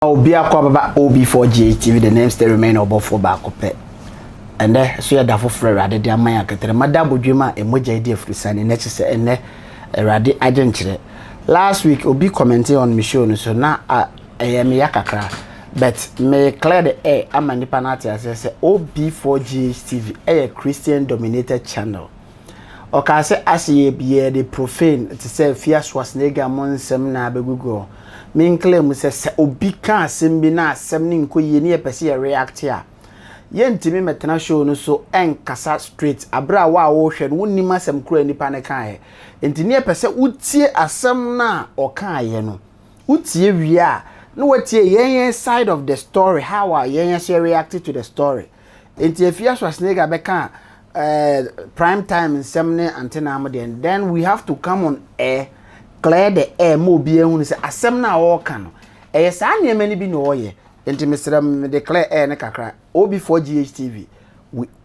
Obi akɔ ababa OB4GHTV, the name still remain ɔbɔfoɔ baako pɛ. Ɛnɛ so yɛ da foforɔ Awurade de ama yɛn akɛtɛrɛ da abodwem a ɛmogya di afurusa ne n'akyi sɛ ɛnɛ Awurade agye nkyerɛ. Last week obi commenting on me show no so na ɛyɛ me ya kakra, but me clear the air ama nipa no ate aseɛ sɛ OB4GHTV ɛyɛ Christian dominated channel. Ɔkaa sɛ ase yɛ yɛ de profane te sɛ Fia Schwarzenegger mo nsɛm na abɛgugu hɔ. Menclear mu sɛ obi ka asɛm bi na asɛm ne nkɔ yie ne yɛpɛ sɛ yɛ react a, yɛntumi mɛtena show no so ɛnkasa straight abere a wo a wɔrehwɛ no wonnim asɛm koro a nipa no kaeɛ. Nti ne yɛpɛ sɛ wotie asɛm no a ɔkaeɛ no, wotie wie a na watie yɛn side of the story, how a yɛn yɛn react to the story. Nti Afia Schwarzenegger bɛka Prime Time nsɛm ne antenam deɛ, then we have to come on air, clear the air ma obi ehunu sɛ asɛm no a ɔreka no ɛyɛ saa nneɛma no bi na ɔreyɛ. Nti mesrɛ m mede clear air ne kakra. OB4GHTV,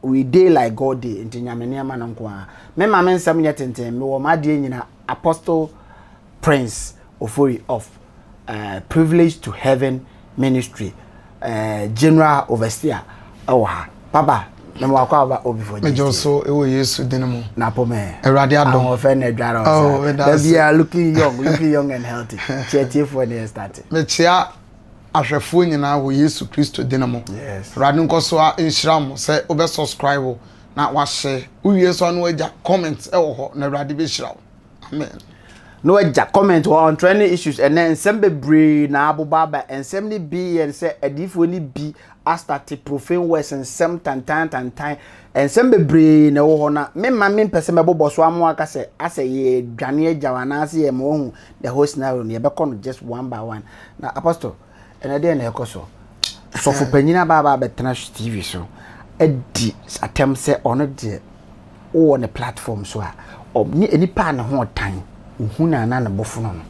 we dey like God dey. Nti Nyame nneɛma no nko ara me ma me nsɛm nyɛ tenten. Mewɔ m'adeɛ nyina, Apostle Prince Ofori of Privilege to Heaven Ministry, general overseer ɛwɔ ha. Papa, na mo akɔ aba OB4GHTV. Megye so ɛwɔ Yesu din mu. Na pɔmɛ. Awurade adom. Ahoɔfɛ na adwara. Oh, ɔsa meda ase. Dabi a, looking young, looking young and healthy. Kyerɛtiefoɔ ne yɛ start. Mekyea ahwɛfoɔ nyinaa wɔ Yesu Kristo din mu. Awurade nkɔ so a nhyira mo sɛ wobɛ subscribe na wahyɛ, wowie so a na wagya comment ɛwɔ hɔ na Awurade bɛhyira wo. Amen. Na wagya comment wɔ on trending issues. Ɛnɛ nsɛm bebree na abobɔ aba. Nsɛm no bi yɛn sɛ adiifoɔ no bi astart profane words, nsɛm tantan tantan, nsɛm bebree na ɛwɔ hɔ na mema mempɛ sɛ mɛbobɔ so ama aka sɛ asɛ yɛdwane agya wo anaasɛ yɛ ma wahu the whole scenario no. Yɛbɛkɔ no just one by one. Na Apostle, ɛnɛ deɛ na ɛkɔ so, sɔfo panyin aba aba abɛtena TV so adi atɛm sɛ ɔno deɛ wowɔ ne platform so a ne nipa a ne ho ɔtan ohu na ana ne bofono no,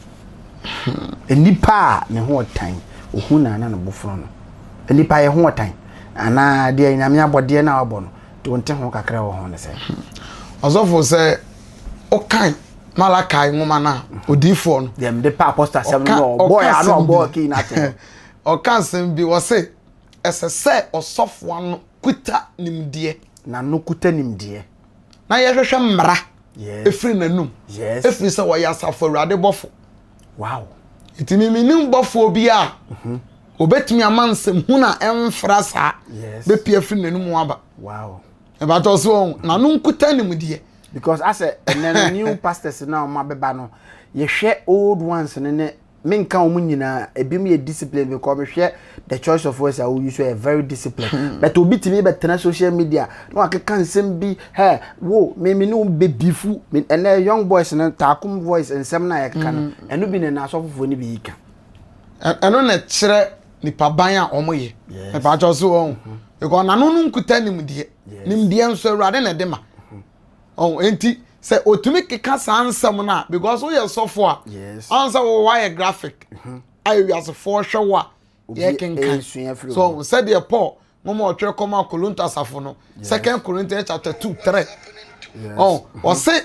nipa a ne ho ɔtan ohu na ana ne bofono no, nipa yɛ ho ɔtan anaa deɛ Nyame abɔdeɛ no a wabɔ no de wɔnte ho kakra wɔ ho ne sɛ. Ɔsɔfo, sɛ wokan Malakai nwoma no a, odiifoɔ no deɛ mede pa Apostle asɛm no ɔka ɔbɔɔ yɛ ano asɛm ɔbɔɔ bi. kii no ato hɔ. Ɔka asɛm bi, wɔ se ɛsɛ sɛ ɔsɔfoɔ no kuta nimdeɛ. N'ano kuta nimdeɛ. Na yɛhwehwɛ mmara ɛfiri n'anum ɛfiri sɛ wɔyɛ asafo Awurade bɔfo. Nti memenim bɔfoɔ bi a obɛtumi ama nsɛm hu na ɛmfra saa bɛpia firi n'anum aba. Ɛbɛtɔ so wɔn n'ano nkuta nimdeɛ. Because asɛ ɛnɛ no new pastors na ɔmo abɛba no, yɛhwɛ old ones no ne menka wɔn nyinaa, ebi mu yɛ discipline because mehwɛ the choice of words a woyi so yɛ very discipline, but obi tumi bɛtena social media na wakeka nsɛm bi hɛ wo mimi ne wo bɛ bifu. Ɛnɛ young boys no taakom voice nsɛm na yɛkeka no, ɛno bi ne na asɔfofoɔ no bi yi ka. Ɛno na kyerɛ nipa ban a wɔn yɛ. Ɛbɛtɔ so wɔn because n'ano no nkuta nimdeɛ. Nimdeɛ nso Awurade na ɛde ma ɔn, enti sɛ otumi keka saa nsɛm no a, because woyɛ sɔfo a ɔn sɛ wɔwɔ ayɛ graphic a ewiasefoɔ hwɛ wo a Obi yɛkenkan esua firi so hɔ. Sɛdeɛ Paul nwoma ɔtwerɛ kɔma Korinto asafo no, Second Corinthians chapter 2 3, ɔn ɔse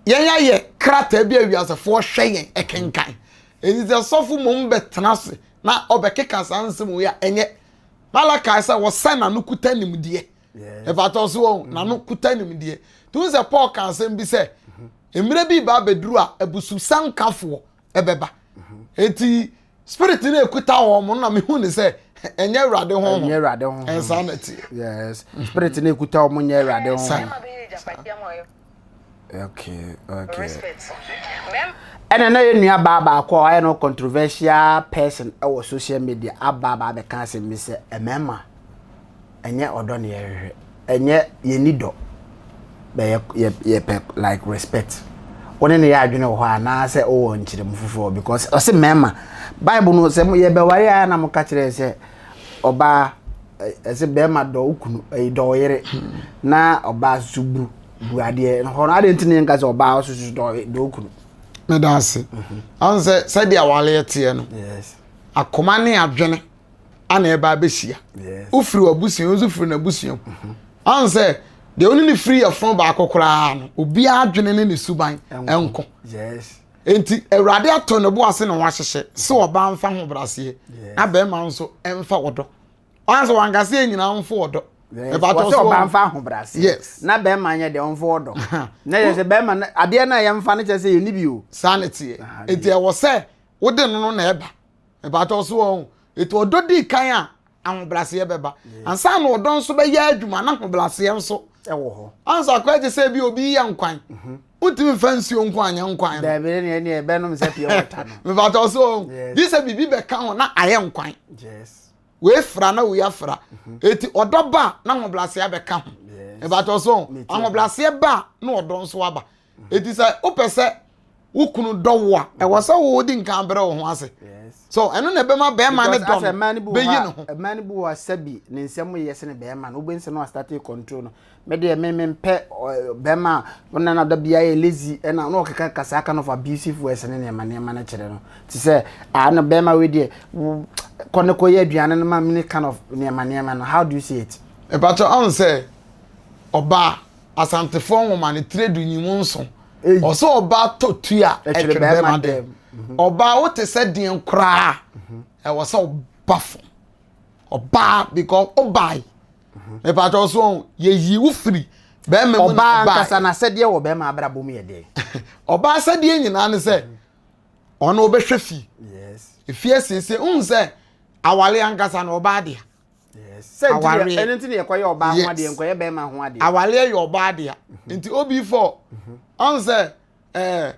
yɛn ayɛ krataa bi a ewiasefoɔ hwɛ yɛn ɛkenkan. Eti sɛ sɔfo mom bɛtena ase na ɔbɛkeka saa nsɛm wei a, ɛnyɛ Malakai sɛ wɔsɛ n'ano kuta nimdeɛ. Ɛfata so wɔn n'ano kuta nimdeɛ tun sɛ Paul ka asɛm bi sɛ mmerɛ bi ba abɛduru a abususankafoɔ ɛbɛba, eti spirit no ekuta wɔn mo na mehu ne sɛ ɛnyɛ Awurade honhom. Ɛnyɛ Awurade honhom. Ɛnsa na tie. Yes, spirit no ekuta wɔn nyɛ Awurade honhom. Okay. Respect. Bɛrima Ɛna na yɛ nua baa baako a ɔyɛ no controversial person ɛwɔ social media aba abɛka asɛm bi sɛ mmarima ɛnyɛ ɔdɔ ne yɛhwehwɛ, ɛnyɛ yɛni dɔ bɛ yɛ yɛpɛ like respect. Wɔne ne yɛ adwene wɔ hɔ anaasɛ ɔwɔ nkyerɛmu foforɔ? Because ɔsɛ mmarima Bible no sɛ yɛbɛware a na mo ka kyerɛ sɛ ɔbaa ɛsɛ bɛrima dɔ wo kunu, ɛyi dɔ wo yere, na ɔbaa soso bu bu adeɛ hɔ no adeɛ nti ne yɛnka sɛ ɔbaa soso dɔ wo kunu. Meda ase. Ɔn sɛ sɛdeɛ awaleɛ teɛ no, akoma ne adwene ana ɛba abɛhyia. Wofiri w'abusua, wo nso firi n'abusua mu. Ɔn sɛ deɛ wone ne firi yɛ fɔn baako koraa no, obiara adwene ne ne suban ɛnko. Enti Awurade ato ne bo ase na wahyehyɛ sɛ ɔbaa mfa ahobrɛaseɛ na bɛrima nso mfa ɔdɔ. Ɔn sɛ wanka sɛ yɛn nyinaa mfo ɔdɔ. Wɔsɛ ɔbaa mfa ahobrɛaseɛ yes. na bɛrima nyɛ deɛ ɔmfa ɔdɔ. Na yɛ sɛ bɛrima no adeɛ no a yɛmfa no kyerɛ sɛ yɛnni bi o. Saa ne teɛ. Enti ɛwɔ sɛ wode no no na ɛba. Ɛbɛtɔ so wɔn. Eti ɔdɔ dii kan a ahobrɛaseɛ bɛba. Ansa na ɔdɔ nso bɛyɛ adwuma na ahobrɛaseɛ nso ɛwɔ hɔ. Ansa akɔyɛ te sɛ bi obi yɛ nkwan. Mhm. Wontumi nfa nsuo nko anyɛ nkwan no. Daabi ne ne ɛbɛnom sɛ pure water no. Mebatɔ so wɔn. Gye sɛ biribi bɛka ho na ayɛ nkwan. Yes. Wei fra na wei afra. Mhm. Eti ɔdɔ ba na ahobrɛaseɛ abɛka ho. Mebatɔ so wɔn. Ahobrɛaseɛ ba na ɔdɔ nso aba. Eti sɛ wopɛ sɛ wo kunu dɔ wo a ɛwɔ sɛ wo di nkan brɛ wo ho ase so ɛno na ɛbɛma bɛrima ne dɔ no bɛyi ne ho. Mmaa no bi wɔ hɔ a sɛbi ne nsɛm yɛ sene bɛrima no wobɛhu sɛ na wastate control no me deɛ me mempɛ bɛrima a ɔna na da biara yɛ lazy ɛna na ɔkeka kasa kind of abusive words ne nneɛma nneɛma no kyerɛ no te sɛ ah na bɛrima wei deɛ kɔ ne kɔyɛ aduane no ma me ne kind of nneɛma nneɛma no how do you see it. Ɛbɛtɔ ɔn sɛ ɔbaa Asantefoɔ nwoma no tire du nyimu nso. Ɔsɛ ɔbaa tɔ tui a ɛtwere bɛrima dɛm. Mhm. Ɔbaa wote sɛ deɛn koraa mhm. ɛwɔ sɛ ɔba fam. Ɔbaa because ɔbae. Mhm. Mepatɔ ɔso ɔn yɛyi wo firi bɛrima mu na ɔbaa. Ɔbaa ankasa n'asɛdeɛ wɔ bɛrima abrabɔ mu yɛ dɛn? Ɔbaa asɛdeɛ nyinaa ne sɛ ɔno ɔbɛhwɛ fie. Efie asiesie n sɛ awale ankasa na ɔbaa dea. Awareɛ ɛno nti na yɛkɔyɛ ɔbaa ho adeɛ nkɔyɛ bɛrima ho adeɛ. Awareɛ yɛ ɔbaa dea mhm. nti obi fɔ mhm. ɔn sɛ ɛɛ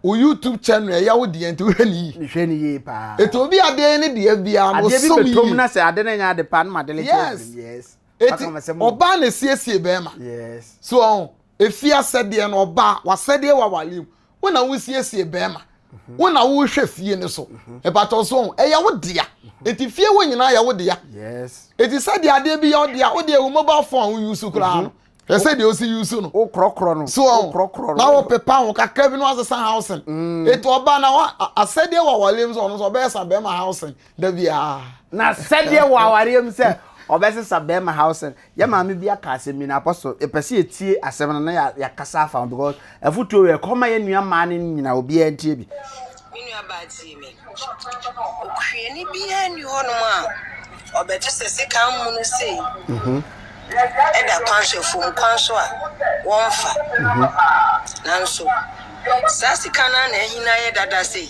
o YouTube channel ɛyɛ wo deɛ nti wohwɛ ne yie. Mehwɛ ne yie paa. Eti obi adeɛ ne deɛ biara no som yie. Adeɛ bi bɛtɔm na sɛ ade no nyɛ ade paa no ma de yes yes. Eti ɔbaa na esiesie bɛrima. Yes. So ɔn efi asɛdeɛ no ɔbaa wasɛdeɛ wɔ awareɛ mu wo na wosiesie bɛrima wo na wohwɛ fie no so ɛbata so ɛyɛ wo dea eti fie wo nyinaa yɛ wo dea eti sɛdeɛ adeɛ bi yɛ wo dea wo deɛ wo mobile phone wo use koraa no hwɛ sɛ deɛ osi use no wo korɔkorɔ no so ɔn na wo pepa ho kakra bi na wasesa housing mm. eti ɔba na wa asɛdeɛ wɔ awareɛ mu sɛ ɔno nso ɔbɛyɛ sa bɛrima housing da biara na sɛdeɛ wɔ awareɛ mu sɛ ɔbɛsesa bɛrima housing Yɛ maame bi aka asɛm bi na apostle yɛpɛ sɛ yɛtie asɛm no na yɛakasa afa ho because afotuo wei ɛkɔ ma yɛn nua mmaa no nyinaa obiara ntie bi. Me nua baa tie me. Okuani biara nni hɔnom a ɔbɛte sɛ sekan mono sei ɛda kwan so, afuom kwan so a wɔmfa. Nanso Saa sika no ara na ahina ayɛ dada sei.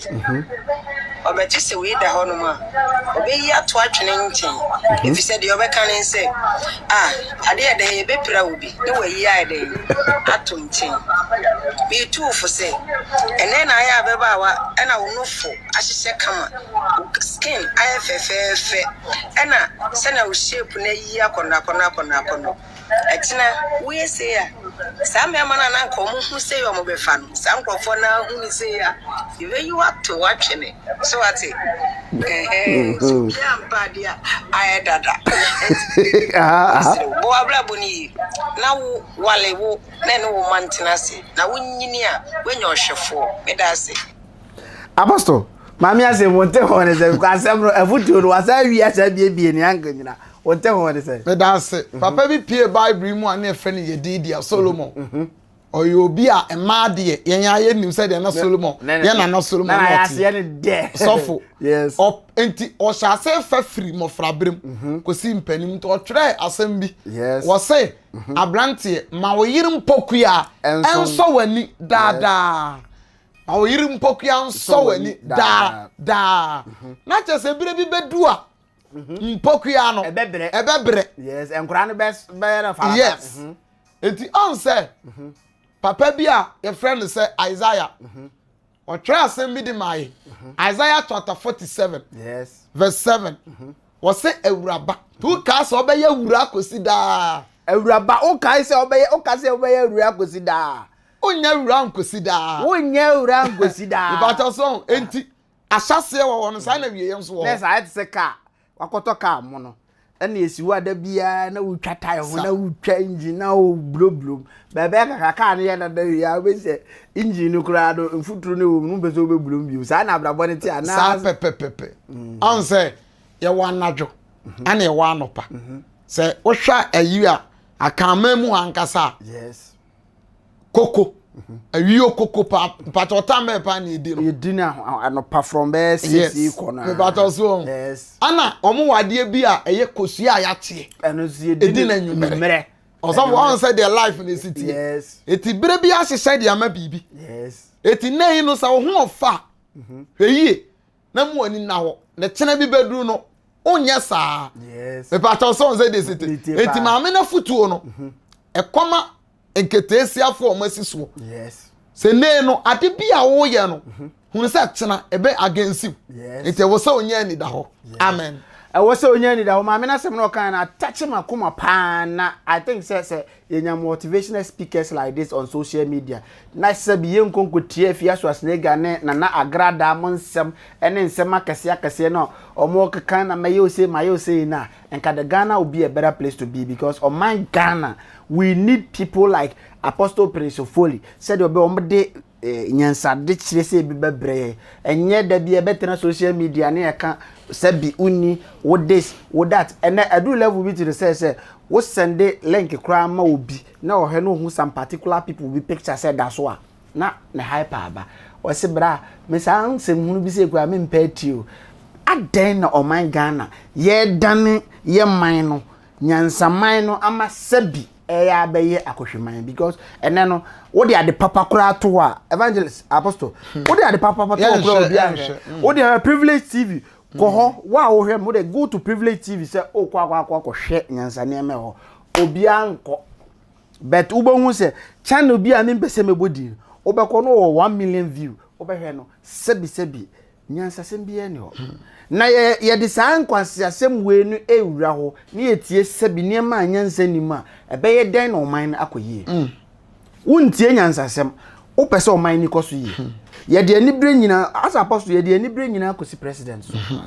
Ɔbɛte sɛ wei da hɔnom a, ɔbɛyi ato atwene nkyɛn, efisɛ deɛ ɔbɛka ne sɛ, Ah, adeɛ a ɛda ha yi, ɛbɛpira obi, na wayi ayɛ dɛn? Ato nkyɛn. Meretu wo fo sɛ, ɛnnɛ na ayɛ ababaawa na wo nofo ahyehyɛ kama, wo skin ayɛ fɛfɛɛfɛ, ɛna sɛnea wo shape no ayiyi akɔnnɔ akɔnnɔ akɔnnɔ akɔnnɔ. Ɛkyena, woyɛ sei a, saa mmarima no a na anka wɔhu sei a wɔbɛfa no, saa nkurɔfoɔ no ara hu no sei a, yɛbɛyi wo ato wo atwene. So wate? Ɛhɛn, sɛ obiara mpa adeɛ a, ayɛ dada. Enti, mesrɛ wo, bɔ w'abrabɔ no yie, na wo wale wo na ɛne wo mma ntena ase, na wonyini a, woanya ɔhwɛfoɔ. Meda ase. Apostle, maame asɛm wɔn te hɔ ne sɛ nkɔ asɛm no afutuo no wasa awie asa abiebie ne anka nyina wɔn te hɔ ne sɛ. Meda ase. Mhm. Papa bi pie Bible mu a ne yɛfrɛ no Yedidia Solomon. Mhm. Ɔyɛ obi a mmaa deɛ yɛn ayɛ nim sɛ deɛ na Solomon yɛn nana Solomon na ɔte. Sɔfo. Yes. Nti ɔhyɛ ase fa firi mmɔfraberem mhm. kɔsi mpanim nti ɔtwerɛ asɛm bi. Yes. Wɔse aberanteɛ ma wo yere mpɔkua ɛnsɔ w'ani daadaa. Ma wo yere mpokua nsɔ w'ani daa daa. Mhm. Na kyerɛ sɛ berɛ bi bɛdu a mhm. mpokua no ɛbɛbrɛ. Ɛbɛbrɛ. Yes, nkwadaa no bɛyɛ no farata. Yes. Mhm. Eti ɔn sɛ papa bi a yɛfrɛ no sɛ Isaiah. Ɔtwerɛ asɛm bi de maa yɛ. Isaiah chapter 47. Yes. Verse 7. Wɔsɛ awuraba. Tu kaa sɛ ɔbɛyɛ awura akɔsi daa. Awuraba, wokae sɛ ɔbɛyɛ, woka sɛ ɔbɛyɛ awura akɔsi daa. Wonyɛ wura nkosi daa. Wonyɛ wura nkosi daa. Ìbàtɔ so enti ahyɛseɛ wɔ hɔ no saa na wieɛ nso wɔ hɔ. Nɛɛsɛ ayɛ te sɛ kaa wakɔtɔ kaa mo no ɛna esi hɔ a da biara na wotwa tae ho na wotwa engine na woburoburom bɛɛbɛɛ kakra kaa no yɛ dada wie a wobɛsɛ engine no koraa no mfuturo no wɔ mu no wopɛ sɛ wobɛburom bio saa na abrabɔ no te anaa. Saa pɛpɛpɛpɛ. Ɔn sɛ yɛwɔ anadwo ɛna yɛwɔ anɔpa sɛ wohwɛ ayi a akanman mu ankasa a. Yes. Koko. Awio koko pa mpakyɛ ɔtan bɛn paa na edi no. Yɛdi no anɔpa from bɛyɛ 6 yi kɔ no. Mepakyɛ so wɔn. Yes. Ana wɔn wɔ adeɛ bi a ɛyɛ kosua a yɛakyeɛ. Ɛno nso yɛdi no anwummerɛ. Ɔsɔfo ɔn sɛ deɛ life na esi teɛ. Yes. Eti bere bi ahyehyɛ deɛ ama biribi. Yes. Eti nna yi no sɛ wo ho ɔfa hwɛ yie na mu ani nna hɔ na kyena bi bɛduru no wonyɛ saa. Yes. Mepakyɛ sɛ ɔn sɛ deɛ esi teɛ. Eti maame no afutuo no ɛkɔma nketeesiafoɔ a wɔasi soɔ. Yes. Sɛ nee no ade bi a woyɛ no mhm. hunu sɛ kyena ɛbɛ against you. Yes. Nti ɛwɔ sɛ onye anida hɔ. Amen. Ɛwɔ sɛ onye anida hɔ. Maame n'asɛm na ɔkan na atakyɛ ma koma paa na I think sɛ sɛ yɛnya motivational speakers like this on social media na sɛ bi yɛ nkonko tie afia so asenega ne nana agrada mo nsɛm ɛne nsɛm akɛseɛ akɛseɛ na ɔmo keka na mɛyɛ ose mayɛ ose yi na nka the Ghana will be a better place to be because ɔman Ghana we need people like Apostle Prince Ofoli sɛdeɛ ɔbɛ wɔn de eh, nyansade kyerɛ sɛ ebi bɛbrɛ yɛ ɛnyɛ da bi ɛbɛtena social media ne ɛka sɛ bi wonni wo this wo that ɛnɛ ɛdu level bi ti no sɛ sɛ wo sɛnde link koraa ma obi na ɔhwɛ na ohu some particular people bi picture sɛ da so a na ne hyper aba. Ɔse bra me saa nsɛm hunu bi sei koraa me mpɛ atie o. Adɛn na ɔman Ghana yɛdane yɛ man no nyansaman no ama sɛbi ɛyɛ abɛyɛ akɔhwiman because ɛnɛ no wode ade papa koraa to hɔ a evangelist apostle hmm. wode ade papa to hɔ koraa obi ahwɛ hmm. wode hwɛ privilege tv kɔ hɔ wo a wohwɛ mu wode go to privilege tv sɛ wokɔ akɔ akɔ akɔhwɛ nyansa nneɛma hɔ obiara nkɔ But wobɛhu sɛ channel bi a mempɛ sɛ mɛbɔ din wobɛkɔ no wɔ 1 million view wobɛhwɛ no sɛbi sɛbi nyansasɛm biara ni hɔ na yɛ yɛde saa nkwaseasɛm wei no ɛwura hɔ ne yɛtie sɛbi nneɛma a nyansa nim a ɛbɛyɛ dɛn na ɔman no akɔ yie mm. wontie nyansasɛm wopɛ sɛ ɔman no kɔ so yie hmm. yɛde anibere nyinaa as apostle yɛde anibere nyinaa kɔsi president so hmm.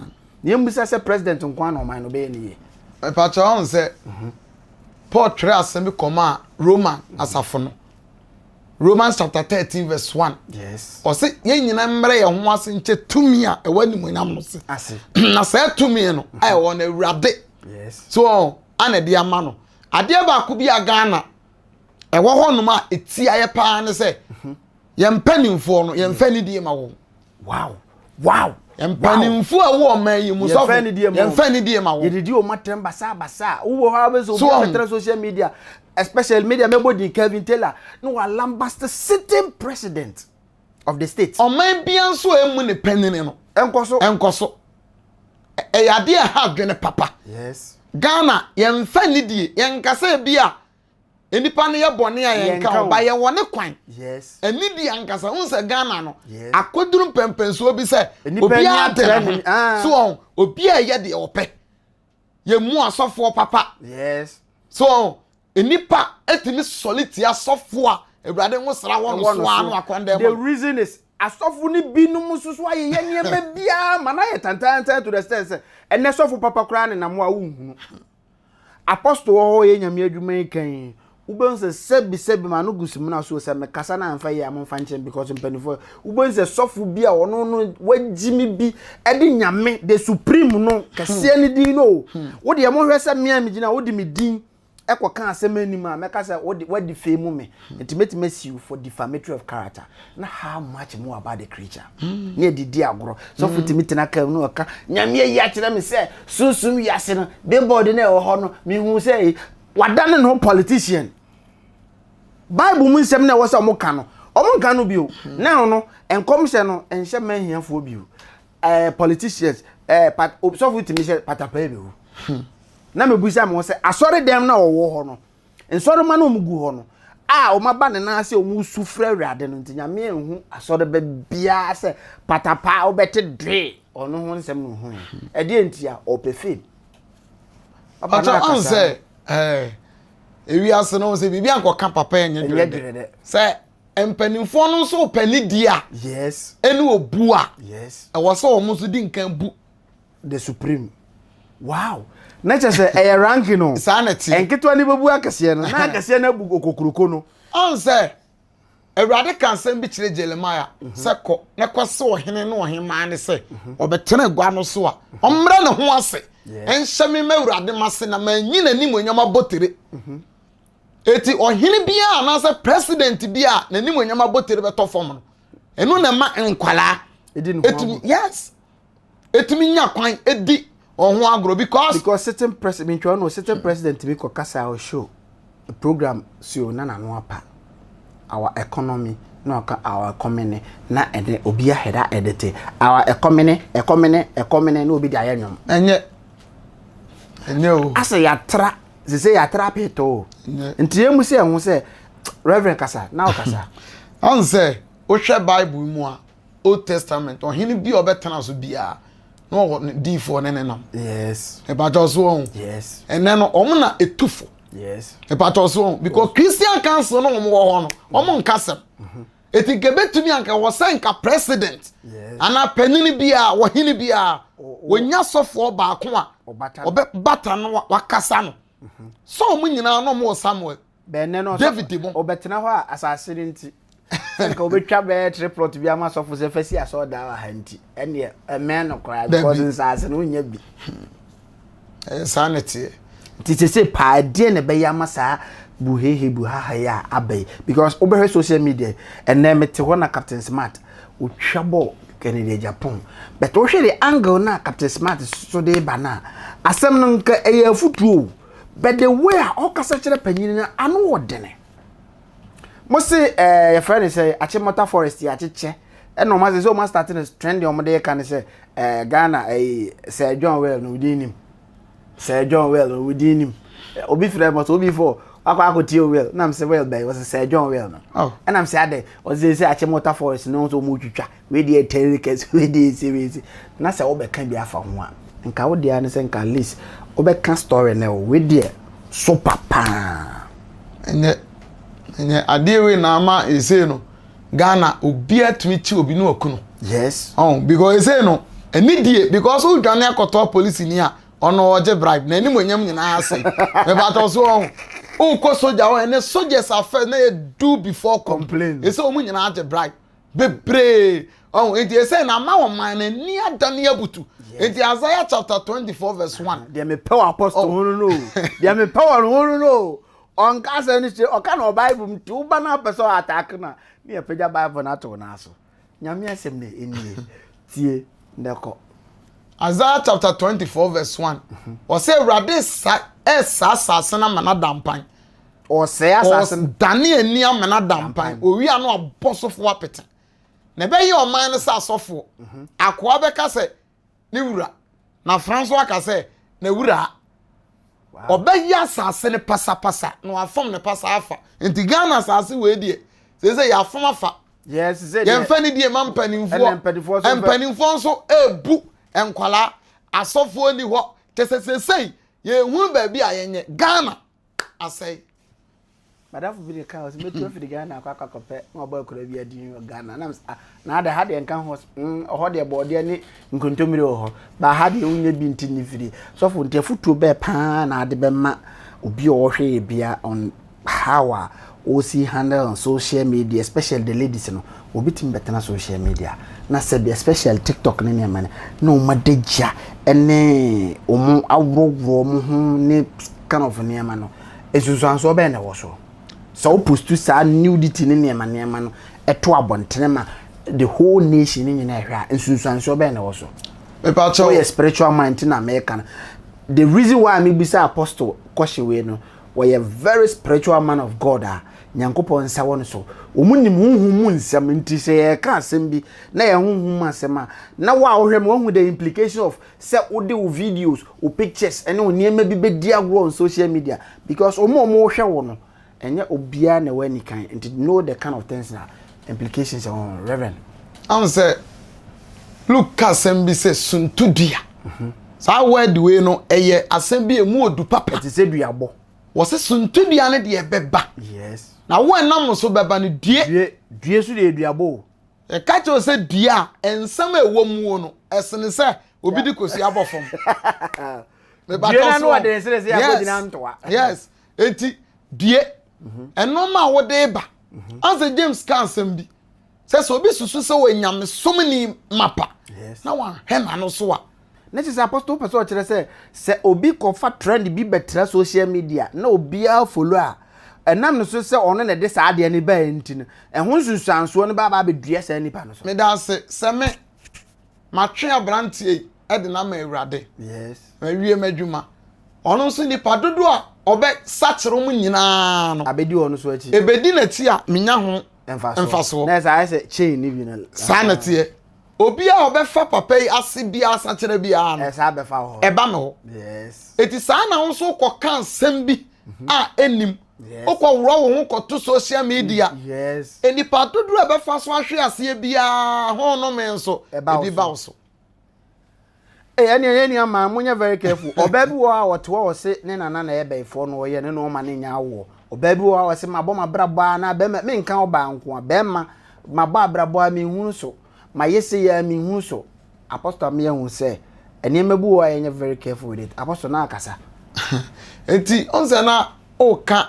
na yɛmmisa sɛ president nko ara na ɔman no bɛyɛ ne yie mepakyɛ ɔn sɛ mhm. Paul twerɛ asɛm bi kɔmaa Roman asafo no. Romans chapter 13 verse 1. Yes. Ɔse yɛn nyinaa mmerɛ yɛn ho ase nkyɛ tumi a ɛwɔ animuonyam no se. Ase. Na saa tumi no a ɛwɔ no Awurade. Yes. So ana ɛde ama no. Adeɛ baako bi a Ghana ɛwɔ hɔnom a ɛtia yɛ paa ne sɛ mhm. yɛn mpanimfoɔ no yɛmfa nidie ma wɔn. Wow. Wow. Mpanimfoɔ a ɛwɔ ɔman yi mu sɔfo yɛmfa nidie ma wɔn. Yɛdidi wɔn atɛm basabasa. Wowɔ hɔ a bɛ sɛ obi abɛtena social media especially media mɛbɔ din Kevin Taylor na walambast sitting president of the state. Ɔman bia nso a emu ne panyin no. Ɛnkɔ so. Ɛnkɔ so. Ɛyɛ adeɛ ɛha adwene papa. Yes. Ghana yɛmfa nidie yɛnkasa bi a Nnipa no yɛ bɔne a yɛnka ho, ba yɛwɔ ne kwan. Anidi ankasa, wohu sɛ Ghana no, akɔduru mpɛmpɛnsoɔ bi sɛ obiara de ne ho. Ah. So wɔn, obiara yɛ deɛ ɔpɛ. Yɛmmu asɔfoɔ papa. So wɔn, nnipa etumi sɔle tia asɔfoɔ a Awurade nwosra wɔ no so ano akɔndɛm. The reason is asɔfo no binom nso so ayeyɛ nneɛma biara ma no ayɛ tantantan to the extent sɛ ɛnɛ sɔfo papa koraa nenam hɔ a wonhunu. Apostle wɔ hɔ yɛ nyame adwuma yi kan yi wobɛhu sɛ sɛbi sɛbi ma no gu sumina so sɛ mekasa na amfa yie a momfa nkyɛn because mpanimfoɔ wobɛhu sɛ sɔfo bi a ɔno no wagyi me bi ɛde nyame the supreme no kɛseɛ ne din no o hmm. wodeɛ mohwɛ sɛ mmea megyina wode me din ɛkɔka asɛm anim a mɛka sɛ wode wadi fee mu me nti mɛtumi asiw for defamatory of character na how much more about the creature mm. ne ɛde di agorɔ sɔfo mm. tumi tena kaa mu na ɔka nyame ayi akyerɛ me sɛ sunsum wiase no billboard no ɛwɔ hɔ no mehu sɛ wadane ne ho politician bible mu nsɛm na ɛwɔ sɛ ɔmo ka no ɔmo nka no bio mm. now no nkɔmhyɛ no nhyɛ mma ahiafoɔ bio ɛɛ eh, politicians ɛɛ eh, pat sɔfo tumi hyɛ patapaa bi ho hmm. na mebusa mo sɛ asɔre dɛm na ɔwɔ hɔ no Nsɔremma no a wɔgu hɔ no a wɔaba ne nan ase a wɔresu frɛ Awurade no nti, Nyame anhu asɔreba biara sɛ patapaa a wobɛte dwee ɔno ho nsɛm na ohui. Ɛdeɛ nti a ɔpɛ fame. Papa na akasa. Sɛ ɛɛ ewiase no sɛ biribi ankɔka papa ɛnyɛ dwerɛ sɛ mpanimfoɔ no nso pɛ ne di a yes ɛne obu a yes ɛwɔ sɛ wɔn nso di nkan bu the supreme wow na kyerɛ sɛ ɛyɛ ranking no saa na ɛteɛ nketewa no bɛbu akɛseɛ no na akɛseɛ no abu okokuroko no ɔn sɛ awurade ka asɛm bi kyerɛ jeremia mhm. sɛ kɔ na kɔse ɔhene ne ɔhemaa ne sɛ mhm. ɔbɛtena agua no so a ɔmmrɛ ne ho ase ɛnhyɛ me ma awurade ma se na manyi n'animuonyam abɔtire mhm. Eti ɔhene biara anaasɛ president bi a n'animuonyam abotire bɛtɔ fam no, ɛno na ɛma nkwalaa etumi yes etumi nya kwan edi wɔn ho agorɔ because. Because sitting president ntwa no sitting president bi kɔ kasa o show program si o na n'ano apa our economy na ɔka our economy na ɛde obi ahɛda ɛde te our economy economy economy na obi de ayɛ nnwom. Ɛnyɛ ɛnyɛ o. Asɛ yatra sese yɛatra peetɔ o nti yɛn mu sɛ ɛho sɛ reverend kasa na ɔkasa. Ɔn sɛ wohwɛ bible mu a old testament ɔhene bi a ɔbɛtena so biara na ɔwɔ ne diifoɔ ne ne nam. Yes. Ìbàjọ́ so wɔn. Yes. Ɛnɛ no wɔn na etufo. Yes. Ìbàjọ́ so wɔn because Christian council no wɔn wɔ hɔ no wɔn nkasɛm. Eti nka ebetumi anka wɔ sɛ nka president anaa panyin bi a wɔhene bi a wɔnya sɔfoɔ baako a ɔbɛbata no wakasa no sɛ wɔn nyinaa na wɔn wɔ Samuel David mo ɔbɛtena hɔ a asase no nti sɛ nka wɔbɛtwa bɛyɛ tre plot bi ama sɔfo sɛ fɛsi asɔɔdan wɔ ha nti ɛneɛ ɛmɛn no koraa because nsaase no wonya bi. Ɛyɛ saa na ɛteɛ. Nti sese paa deɛ na ɛbɛyɛ ama saa buhehe buhaha yi a aba yi because wobɛhwɛ social media ɛnɛ mete hɔ na Captain Smart otwa bɔɔl Kennedy Agyapong but wohwɛ the angle na Captain Smart so de ba no a asɛm no nka ɛyɛ afutuo o but the way a ɔkasa kyerɛ panyin no ano wɔ dene. Mo se ɛɛ eh, yɛfrɛ no sɛ Achimota forest yɛ akyekyɛ ɛna wɔn asɛ sɛ wɔn astate no trend wɔn de ka no sɛ ɛɛ eh, Ghana ɛyi eh, Sir John Well no wodin nim Sir John Well no wodin nim obi frɛ mo sɛ obi fɔ akɔ akɔtie well nam sɛ well bɛyɛ wɔsɛ Sir John Well no oh. ɛnam sɛ adɛ wɔsɛ sɛ Achimota forest no nso wɔn twitwa Wei deɛ tɛri kɛse, wei deɛ esi, wei esi. Na sɛ wobɛka bi afa ho a, nka wo deɛ ne sɛ nka at least wobɛka story no o, wei deɛ so papaa. Ɛnyɛ ɛnyɛ adeɛ wei na ama esei no Ghana obiara tumi kyi obi ne waku no. Yes. Oh, because esei no ɛni die because wodwane akɔtɔ polisi ni a ɔno ɔgye bribe na anim onyam nyinaa ase. Mɛbatɔ so ɔho. Wokɔ soja hɔ ɛne soldiers afɛ na yɛ do before complain. Ɛsɛ wɔn nyinaa gye bribe. bebree ɔho nti ɛsɛ na ama wɔn man no ani adane abutu nti Isaiah chapter 24 verse 1. Deɛ mepɛ wɔ apostle ho no no deɛ mepɛ wɔ no ho no no ɔnka asɛm no kyerɛ ɔka na ɔbible mu nti woba no apɛ sɛ ɔataake no a ne yɛpagya bible no ato no aso nyame asɛm na ɛnie tie na kɔ. Isaiah chapter 24 verse 1 ɔsɛ awurade sa ɛsa asase no ama no ada mpan Ɔsɛe asase no. Ɔdane ani amena da mpan. Owia no abɔ sofoɔ apete. Na ɛbɛyɛ ɔman no sɛ asɔfoɔ. Mhm. Akoa bɛka sɛ ne wura, na afra nso aka sɛ na wura. Ɔbɛyɛ asase no pasapasa na wafam ne pasa afa. Nti Ghana asase wei deɛ, sɛ sɛ yɛafam afa. Yɛmfa ne die ma mpanimfoɔ. Mpanimfoɔ nso ebu nkwalaa. Asɔfoɔ ni hɔ. Kyɛ sɛ sɛsɛi yɛhunu baabi a yɛnyɛ. Ghana. asɛe. Madamfo bi de ka ɔsɛ mɛtu afiri Ghana akɔ akɔ akɔpɛ na ɔbɔ akura bi adin wɔ Ghana nam sɛ ah na adɛ ha deɛ nka ho mm ɔhɔ deɛ bɔɔdeɛ ne nkontommire wɔ hɔ ba ha deɛ wonyɛ bi nti ne firi sɔfo nti afotuo bɛɛ paa na ade bɛma obi a ɔhwɛ yɛ bia on how a ɔsi handle on social media especially the ladies no obi tumi bɛtena social media na sɛbi especially TikTok ne nneɛma no na wɔn adagya ne wɔn aworɔworɔ wɔn ho ne kind of nneɛma no nsunsuansoɔ bɛn na ɛwɔ so sɛ wo post saa nudity ne nneɛma nneɛma no ɛto abɔntene ma the whole nation ne nyinaa ɛhwɛ a nsunsuansoɔ bɛn na ɛwɔ so woyɛ spiritual mind ti na mɛka no the reason why mebisa apostle kɔhye wei no wɔyɛ very spiritual man of God a nyankopɔn nsa wɔ no so wɔn nim honhom mu nsɛm nti sɛ yɛka asɛm bi na yɛ honhom mu asɛm a na wo a wohwɛ mu wahu the implication of sɛ wode wo videos, wo pictures ne wo nneɛma bi bɛdi agorɔ on social media because wɔn a wɔrehwɛ wo no ɛnyɛ obiara na ɛwɔ anikan nti know the kind of things na implications ɛwɔ ho reverend. Ahun sɛ Luke ka asɛm bi sɛ suntudua. Mhm. Saa word wei no ɛyɛ asɛm bi emu odu papa. Ɛte sɛ duabɔ. Wɔsɛ suntudua no deɛ ɛbɛba. Yes. Na wo ɛnam so bɛba no due. Due due so deɛ duabɔ o. Yɛka kyerɛ wo sɛ dua a, nsɛm a ɛwɔ muo no, ɛsene sɛ obi de kosua bɔ fam. Due na no ɔde nsene sɛ yɛakɔgyina ntoa. Yes, enti due. Mhm. Ɛnɔma a wode ba. Mhm. Ansa James ka asɛm bi sɛ sɛ obi susu sɛ wɔ nyamesom ni mapa na wahwɛ n'ano so a. Ne kyerɛ sɛ apostle pɛ sɛ ɔkyerɛ sɛ sɛ obi kɔfa trend bi bɛtra social media na obiara follow a. ɛnam no so sɛ ɔno na ɛde saa adeɛ no baeɛ nti no, ɛho nsunsuansoɔ no bɛaba abɛdua saa nipa no so. Meda ase sɛ me matwe aberanteɛ yi de no ama Awurade. Yes. Mawie m'adwuma. Ɔno nso nipa dodoɔ a ɔbɛ sakyere mu nyinaa no. Abɛdi ɔno so akyi. Ebedi n'akyi a menya ho mfasoɔ. Na ɛsɛ ayɛ sɛ chain ne bi no. Saa na teɛ. Obi a ɔbɛfa papa yi ase biara sakyera biara no. Ɛsɛ abɛfa hɔ. Ɛba me hɔ. Yes. Eti saa na wo nso kɔka nsɛm bi a ɛnim. Wokɔworɔ wo ho kɔto social media. Yes. Nnipa dodoɔ a ɛbɛfa so ahwe aseɛ biara ho nnome nso ebi ba wo so. Ee ɛnneɛ yɛn nua maa monyɛ very careful. Ɔbaa bi wɔ hɔ a ɔte hɔ ɔse ne nana na ɛyɛ bɛyifoɔ na ɔyɛ ne na ɔma ne nya awoɔ. Ɔbaa bi wɔ hɔ a ɔse mabɔ m'abrabɔ a na bɛrima menka ɔbaa nko a bɛrima mabɔ abrabɔ a menhunu so mayɛ sei a menhunu so. Apostle ama yɛahu sɛ nneɛma bi wɔ hɔ a yɛnyɛ very careful with it. Apostle na akasa. Nti ɔn sɛ na ɔka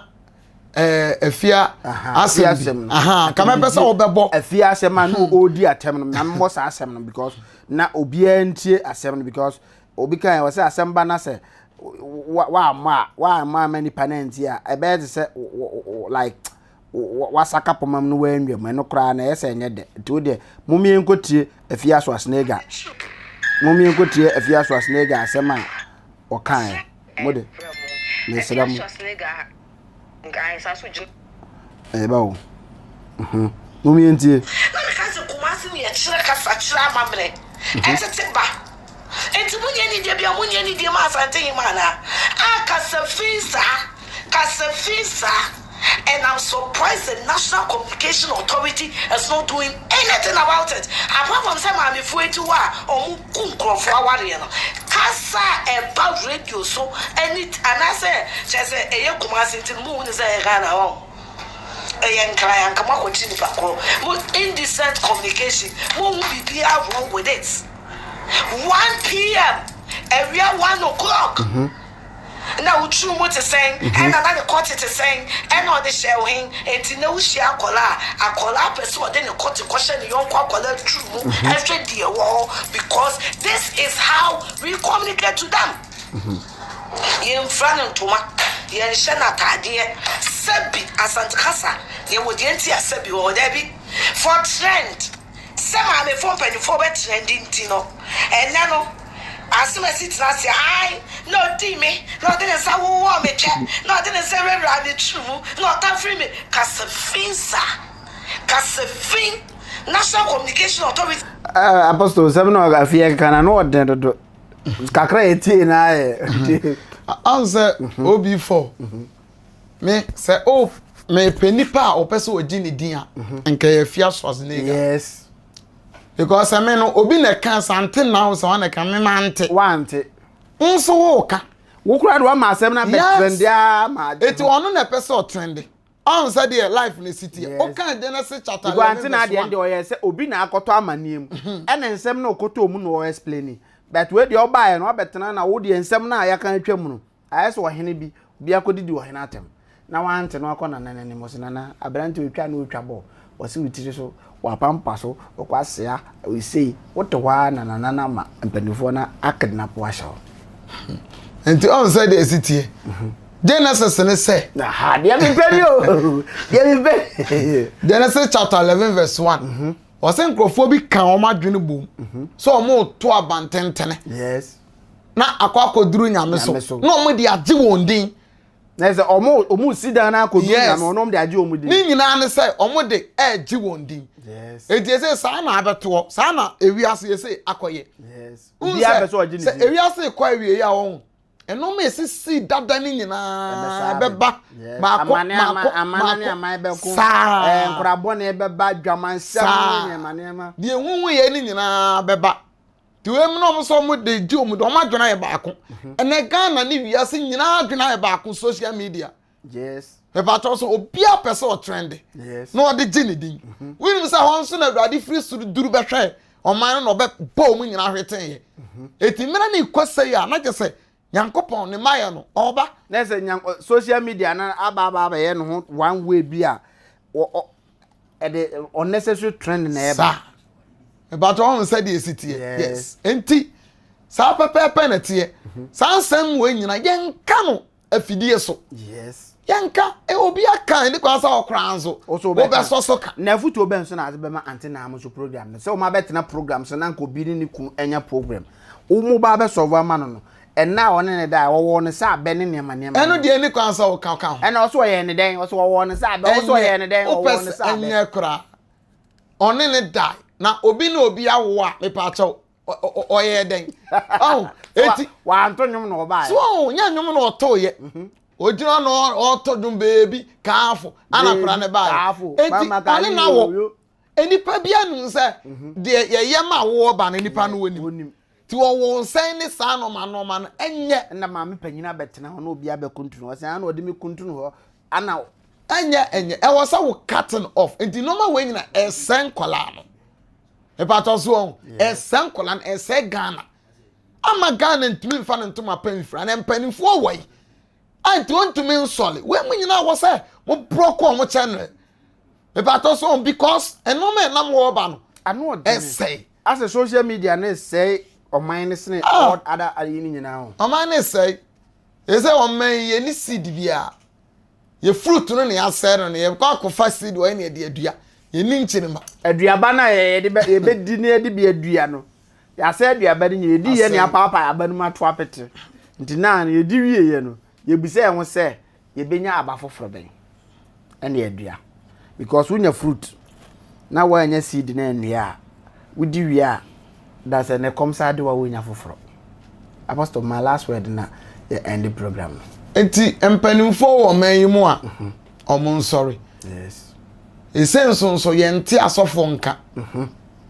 ɛɛ afia asɛm bi nka mɛpɛ sɛ ɔbɛbɔ. Afia asɛm a na ɔredi atɛm no na mmɔ saa asɛm no because na obiara ntie asɛm no because obi kan wɔ sɛ asɛm ba na sɛ wammɔ a wammɔ ama nipa no antie a ɛbɛyɛ te sɛ like wasaka poma mu no wanwam ɛno koraa na ɛyɛ sɛ ɛnyɛ dɛ nti wo deɛ momie nkɔtie Afia Schwarzenegger momie nkɔtie Afia Schwarzenegger asɛm a ɔkaeɛ mo de mesrɛ mo ɛba o momie ntie. Na meka sɛ Kumasi ne yɛkyerɛ kasa kyerɛ amammerɛ ɛtete ba nti monyɛ anidie bia monyɛ anidie ma Asante hema anaa a kasa fi saa kasa fi saa and I'm surprised the National Communication Authority is not doing anything about it apart from sɛ maamefoɔ eti hɔ a ɔmo gu nkorɔfoɔ awareɛ no kasa a ɛba radio so ɛne anaasɛ kyerɛ sɛ ɛyɛ Kumasi nti no mo hu ne sɛ ɛyɛ Ghana hɔ. Ɛyɛ nkran anka mo akɔkye nipa korɔ mo indecent communication mo hu biribiara wrong with it 1pm awia 1 o'clock na wo tiri mu te sɛn ɛna na ne kɔte te sɛn ɛna ɔde hyɛ wo hen enti na wohyia akɔla a akɔla pɛ sɛ ɔde ne kɔte kɔhyɛ ne yɔnko akɔla tiri mu ɛhwɛ deɛ ɛwɔ hɔ because this is how we communicate to them. Yɛnfira no ntoma, yɛnhyɛ no ataadeɛ. Sɛbi, Asante kasa, yɛwɔ deɛ nti a sɛbi wɔ hɔ. Dabi, for trend, sɛ maamefoɔ mpanimfoɔ bɛ trend nti no, ɛnnɛ no, Asemasi tena ase, ae, na ɔdii me, na ɔde ne nsa wowɔɔ me twɛ, na ɔde ne nsa wurawuraa me tiri mu, na ɔtafere me. Kasa fi saa. Kasa fi. National Communication Authority. Uh, Apostle, sɛm na afei ɛkeka na na ɔden dodo. Kakra yɛ tie na ayɛ. Ahun sɛ OB4 me sɛ o mepɛ nipa a ɔpɛ sɛ ɔgye ne din a nka yɛ Afia Schwarzenegger. Yes. Because sɛ me no obi na ɛka sante na wo sɛ wɔn na ɛka me ma nte. Wante. Nso wo ka. Wo kura de wama asɛm na bɛ trende ama. Eti ɔno na ɛpɛ sɛ ɔtrende. Ɔn sɛ deɛ life ne si teɛ. Wokan Genesis chapter 11 verse 1. Because ante na adeɛ deɛ ɔyɛ sɛ obi na akɔtɔ amaneɛ mu. Ɛna nsɛm na ɔkɔtɔ mu na ɔ explaini. But wei deɛ ɔbaeɛ no wabɛtena na wo deɛ nsɛm no a yɛaka atwa mu no ayɛ sɛ ɔhene bi obi akɔdidi ɔhene atɛm na wante no akɔ nana n'anim ɔse nana aberante ɔtwa na ɔtwa bɔ ɔse wo tiri so wapampa so ɔkwasea sei wote hɔ ara na nana no ama mpanimfoɔ no akidnap wo ahyɛ hɔ. Nti ɔn sɛ deɛ ɛsi teɛ. Genesis ne sɛ. Aha, deɛ mepɛ ni o. Deɛ mepɛ. Genesis chapter 11 verse 1. Mhm. Ɔsɛ nkurɔfoɔ bi ka wɔn adwene bom mhm. sɛ wɔn reto abantentene. Yes. Na akɔ akɔduru nyame so. Na wɔn de agye wɔn din. Na sɛ wɔn wɔn si dan na akɔduru nyame wɔn de agye wɔn din. Ne nyinaa ne sɛ wɔn de ɛregye wɔn din. Yes. Eti ese saa na abɛtoɔ saa na ewiase ese akɔyɛ. Yes. Obiara pɛ sɛ ɔgye ne din. Sɛ ewiase kɔ awie a wɔn. Nneɛma a esisii dada no nyinaa bɛba baako baako baako saa. Nkora bɔne bɛba, dwamansɛm ne nneɛma nneɛma. Deɛ ehuhu yɛ no nyinaa bɛba. Te wei mu na wɔn nso wɔn de gye wɔn de wɔn adwene ayɛ baako. Ɛnɛ Ghana ne wiase nyinaa adwene ayɛ baako social media. Yes. Mepakyɛw sɛ obiara pɛ sɛ ɔtrɛnde na ɔde gye ne din. Mhm. Wonim sɛ hɔ nso na Awurade firi soro duru bɛhwɛ ɔman no na ɔbɛbɔ wɔn nyinaa hweteeɛ. Mhm. Eti mmerɛ ne kɔ sɛ yi a na kyɛ sɛ Nyankopɔn ne mayɛ no ɔba. Na sɛ social media no aba aba abɛyɛ ne ho one way bi a ɛde unnecessary trend na ɛba. Saa. Mepakyɛw ɔho sɛ deɛ esi teɛ. Yes. Enti saa pɛpɛɛpɛ na teɛ. Mhm. Saa nsɛm wɔ nyina yɛnka no. afidie so. Yes. Yɛnka eh, obi aka ɛne kwan sɛ ɔkoraa nso wobɛsɔ so ka. Na afutuo bɛn so na ade bɛma ante na mo so program no sɛ wɔn abɛtena program so na nka obi ne ne kunu anya program wɔn ba abɛsɔvo ama no no ɛna a ɔne ne da a wɔwɔ no sɛ abɛ ne nneɛma nneɛma. Ɛno deɛ ɛne kwan sɛ ɔka ka ho. Ɛna ɔso ɔyɛ ne dɛn ɔso wɔwɔ no sɛ abɛ ɔso ɔyɛ ne dɛn wɔwɔ no sɛ abɛ. Ɛnyɛ koraa ɔne ne da na obi ne obi awo a mepaakyɛw ɔyɛ dɛn ɔho eti wanto nnwom na ɔbaeɛ so ɔho nyɛ nnwom na ɔtoeɛ mhm. ogyina na ɔtɔ dwom beebi kaafo ana kora ne baeɛ eti ɔne na wɔ nipa bi anum sɛ mhm. deɛ yɛyɛ ma awoɔ ba no nipa no wɔnim ti wɔwɔ nsɛn ne saa nɔɔma nɔɔma no ɛnyɛ. ɛna maame panyin abɛtena hɔ na obi abɛkuntunu hɔ sɛ ana ɔde mi kuntunu hɔ ana. Ɛnyɛ ɛnyɛ ɛwɔ sɛ wo cutting off nti nneɛma wei nyina ɛsɛ nkɔlaa no ìpàtɔ so ɔn ɛsɛ nkɔlaa no ɛsɛ Ghana ama Ghana ntumi nfa ne ntoma pɛ nfira na mpanimfoɔ wɔ yi a nti wɔntumi nsɔle wei mu nyinaa wɔ sɛ mo borɔ kɔ ɔmo kyɛn no ìpàtɔ so ɔn because nneɛma ɛnam hɔ ɔba no ɛsɛe. Asɛ social media ne sɛe ɔman ne sene ah. all other ayi ne nyinaa ho. Ɔman ne sɛe ɛsɛ ɔman yi yɛ ne seed biara. Yɛ fruit no na yɛasɛe no no, yɛkɔ akɔfa seed wɔ ɛna yɛde adua. Yɛnni nkyirimma. Aduaba no a yɛde bɛ yɛbɛdi na yɛde bi adua no, yɛasɛe aduaba no nyinaa. Yɛdi yɛ na yɛapaapae aba no mu ato apete. Nti na yɛdi wieeɛ no, yɛbisa yɛn ho sɛ yɛbɛnya aba foforɔ bɛn ɛna adua. Because wonya fruit na woannya seed no annua a, wodi wie a, da sɛ ne kɔm saa de wa wonya foforɔ. Apostle, my last word na yɛ end program no. Nti mpanimfoɔ wɔ ɔman yi mu a wɔn nsɔre. Yes. Ese nso nso yɛn te asɔfoɔ nka. Mhm.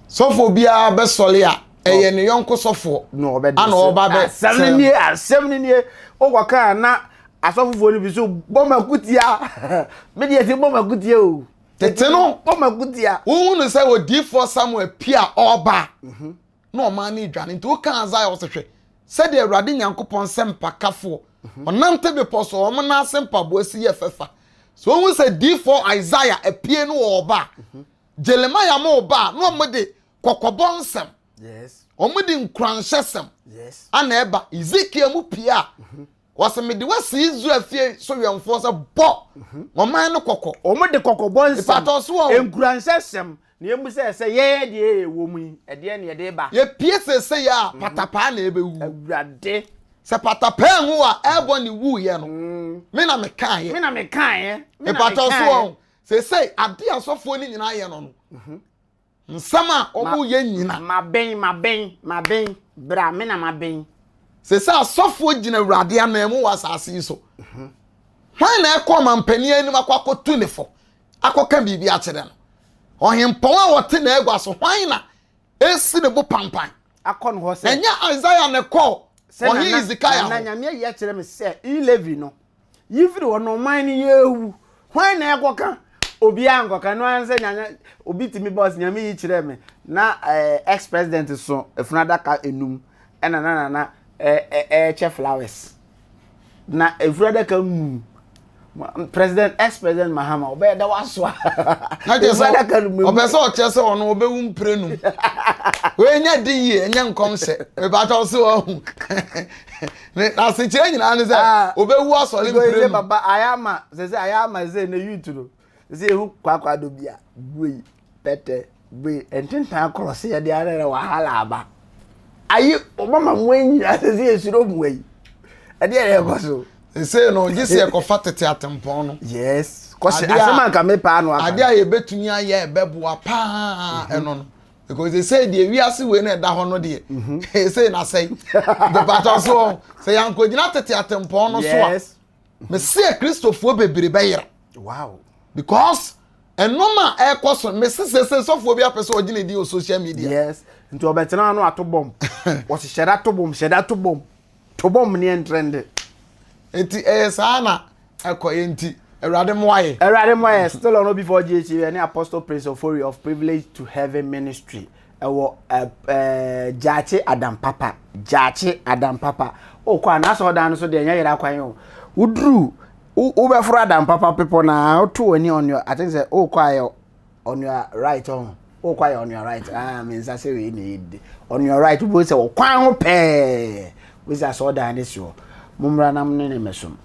Sɔfoɔ biara bɛsɔre a ɛyɛ ne yɔnko sɔfoɔ. Na ɔbɛ ana ɔba bɛ. Asɛm ne nie asɛm ne nie wokɔ kaa na asɔfofoɔ no bi so bɔ ma kutia me deɛ ti bɔ ma kutia o. Tete no bɔ ma kutia. Wohu no sɛ odiifoɔ Samuel pia ɔba. Mhm. Na ɔman no redwane. Nti woka Isaiah ɔsɛ hwɛ sɛdeɛ Awurade Nyankopɔn sɛ mpakafoɔ mhm. ɔnante bepɔ so wɔn nan ase mpaboa si yɛ fɛfa. So wohu sɛ diifoɔ Isaiah apue no wɔ ɔba a mhm. Jeremiah mo ɔba a na wɔn de kɔkɔbɔ nsɛm wɔn de nkuranhyɛsɛm ana ɛba Ezekiel mu pie a mhm. Wɔsɛ mede wasi Israel fie so wɛmfoɔ sɛ bɔ ɔman no kɔkɔ. Wɔn de kɔkɔbɔ nsɛm, nkuranhyɛsɛm Na yɛmmu sɛ sɛ yɛn deɛ yɛwɔ mu yi, ɛdeɛn na yɛde reba? Yɛpue seesei a, mhm. patapaa na ɛbɛwu. Awurade. Sɛ patapaa nwu a, ɛbɔ ne wuiɛ no. Mm. Me na mekaeɛ. Me na mekaeɛ. Mepatɔ so wɔn. Seesei ade asɔfoɔ no nyinaa yɛ no no. Mhm. Nsɛm a wɔyɛ nyina. Maben, maben, maben, bra, me na maben. Seesei asɔfoɔ gyina Awurade ananmu wɔ asase yi so. Mhm. Hwan na ɛkɔ ɔmampanin anim akɔ akɔtu ne fo? akɔka biribi akyerɛ no. Ɔhempɔn a ɔte n'agua so, hwan na esi ne bo pampan? Akɔ no hɔ sɛ. Ɛnyɛ Isaiah na ɛkɔɔ ɔhene Hesekiah hɔ. Na Nyame ayi akyerɛ me sɛ, E-levy no, yi firi hɔ na ɔman no yɛrewu. Hwan na ɛkɔka? Obiara nkɔka. Ɛno ara sɛ nyanya obi tumi ba ɔsɛ Nyame yi kyerɛ me. Na eh, ex-president so efunu adaka enum ɛna na nana ɛɛkyɛ flowers. Na efunu adaka num. President ex president Mahama ɔbɛyɛ dɛ wasoa. Na kyerɛ sɛ ɔbɛ sɛ ɔkyerɛ sɛ ɔno ɔbɛwu mpire num. Wei nyɛ di yie ɛnyɛ nkɔmhyɛ. Mepatɔ so ɔhu. N'asekyerɛ nyinaa ne sɛ ah, ɔbɛwu asɔre mpire num. Papa ayɛ ama sɛ sɛ ayɛ ama sɛ ne youth no sɛ ehu kwakwa do bi a bue pɛtɛ bue ntentan korɔ sɛ yɛde ara na wahala aba. Ayi ɔbɛma mo anyina sɛ sɛ yɛsuro mo ayi. Ɛdeɛ na ɛkɔ so. Sese no gye sɛ yɛkɔfa tete atempɔn no. Yes. Kɔsi asɛm anka me paa no aka. Ade a yɛbɛtumi ayɛ ɛbɛboa paa mhm. ɛno no. Because sese deɛ wiase wei na ɛda hɔ no deɛ. Mhm. Sese na sɛe. Bɛpatɔ so sɛ yɛankɔgyina tete atempɔn no so a. Yes. Mese Kristofoɔ bebree bɛyera. Wow. Because ɛnom a ɛkɔ so mese sese sɔfoɔ bi apɛ sɛ ɔgye ne din wɔ social media. Yes. Nti ɔbɛtena ano ato bɔm. Wɔsi hyɛ da to bɔm, hyɛ da to bɔm. To bɔm ne ɛntrɛnde. Nti ɛyɛ saa na ɛkɔ yɛ nti Awurade mmoa yɛ. Awurade mmoa yɛ. Still on OB4GH yɛ ne Apostle Prince Ofori of Privilege to Heaven Ministry. Ɛwɔ ɛɛ Gyaakye Adam Papa. Gyaakye Adam Papa. Wokɔ a n'asɔredan no so deɛ ɛnyɛ yera kwan o. Woduru wobɛforo Adam Papa bepɔ no a woto w'ani on your I think sɛ wokɔ a yɛ on your right ɔho. Wokɔ a yɛ on your right. Ah me nsa sɛ wei na ɛdi. On your right wobɛhu sɛ ɔkwan ho pɛɛ. Wobɛsi asɔredan no si hɔ. Mommra na mo ne ne mmɛsom.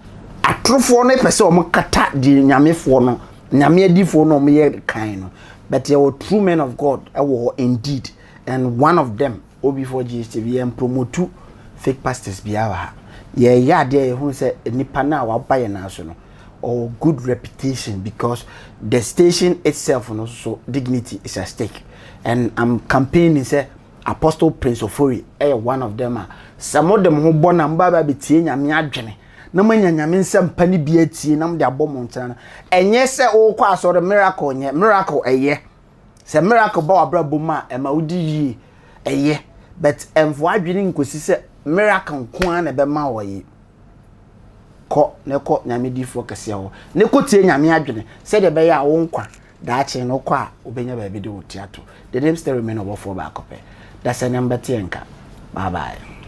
Atorofoɔ no pɛ sɛ wɔn kata deɛ nyamefoɔ no, nyame adiifoɔ no wɔn yɛ kan no. But yɛwɔ true men of God ɛwɔ hɔ indeed and one of them OB4 GHTV yɛn promotu fake pastors biara wɔ ha. Yɛyɛ adeɛ yɛhunu sɛ nipa no a waba yɛn nan so no ɔwɔ good reputation because the station itself no so dignity is at stake and I'm campaigning sɛ Apostle Prince Ofori yɛ one of them a sɛ mo de mo ho bɔ na mo ba ba bɛtie Nyame adwene na moanya Nyame nsɛmpa no bi atie na mode abɔ mo ntena no ɛnyɛ sɛ wokɔ asɔre miracle nyɛ miracle ɛyɛ sɛ miracle ba w'abrabɔ mu a ɛma wodi yie ɛyɛ but ɛmfo adwene nkosi sɛ miracle nko ara na ɛbɛma wɔ yi kɔ na kɔ Nyame difoɔ kɛseɛ hɔ na kɔtie Nyame adwene sɛdeɛ ɛbɛyɛ a wo nkwa Daakye no wokɔ a wobɛnya baabi de wo ti ato. The name still remain ɔbɔfoɔ baako pɛ. Dasani mbɛte yɛn nka. Bye bye.